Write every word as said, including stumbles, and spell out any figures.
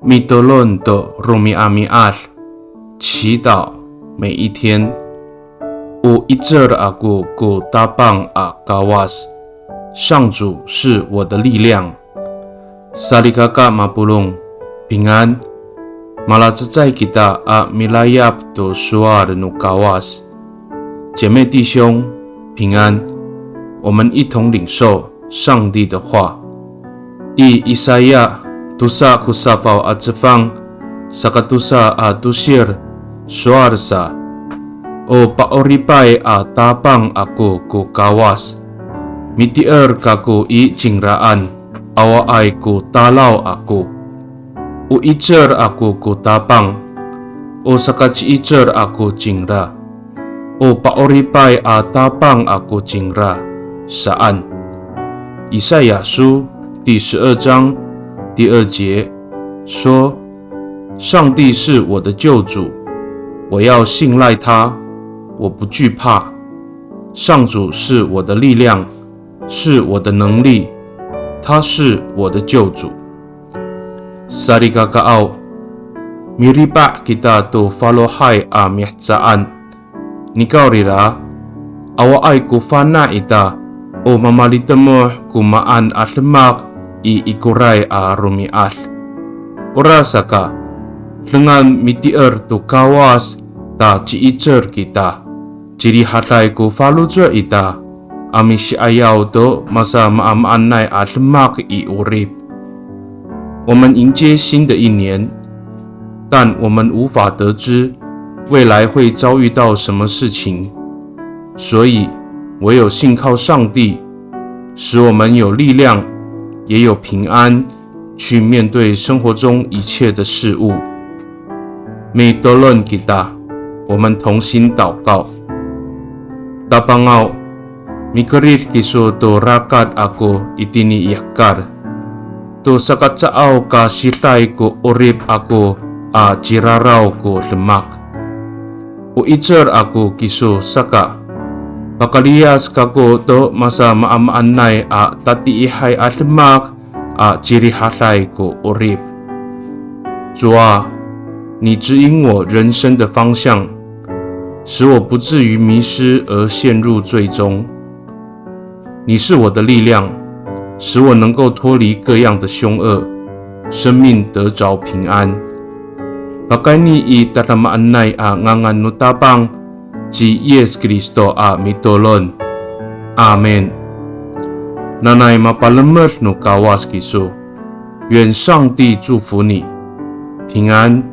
Mitolon to romi'ami'ad, 祈祷每一天。O 'icel ako ko Tapang a Kawas, 上主是我的力量。Salikaka mapolong, 平安。Malacecay kita a milayap to sowal no Kawas. 姐妹弟兄，平安。我们一同领受上帝的话。I Isaya tosa ko safaw a cefang, saka tosa a tosir, sowal sa, O pa'oripay a Tapang ako ko Kawas, miti'er kako i cingraan, awaay ko talaw ako. O 'icel ako ko Tapang, o sakaci'icel ako cingra, o pa'oripay a Tapang ako cingra, saan. 以赛亚书第十二章第二节说，上帝是我的救主，我要信赖他，我不惧怕。上主是我的力量，是我的能力，他是我的救主。Salikakaaw, miripa' kita to falohay a mihecaan. Nikawrira, awaay ko fana' ita, o mamalitemoh ko maan a demak i ikoray a romi'ad. Orasaka, dengan miti'er to Kawas ta ci'icel kita, cirihaday ko faloco' ita, a misi'ayaw to masamaamaanay a demak i 'orip. 我们迎接新的一年，但我们无法得知未来会遭遇到什么事情，所以唯有信靠上帝，使我们有力量，也有平安，去面对生活中一切的事物。Mitolon kita, 我们同心祷告。Tapangaw, mikerid kiso to rakat ako itini i hekal, to sakacaaw ka siday ko 'orip ako a ciraraw ko demak. O 'icel ako kiso saka, pakaliyas kako to masamaamaanay a tatiihay a demak a cirihaday ko 'orip. 主啊，你指引我人生的方向，使我不至于迷失而陷入罪中。你是我的力量，使我能够脱离各样的凶恶，生命得着平安。Pakayni i tadamaanay a ngangan no Tapang, ci Yis Kristo a mitolon. Amin. Nanay mapalemed no Kawas kiso. 愿上帝祝福你，平安。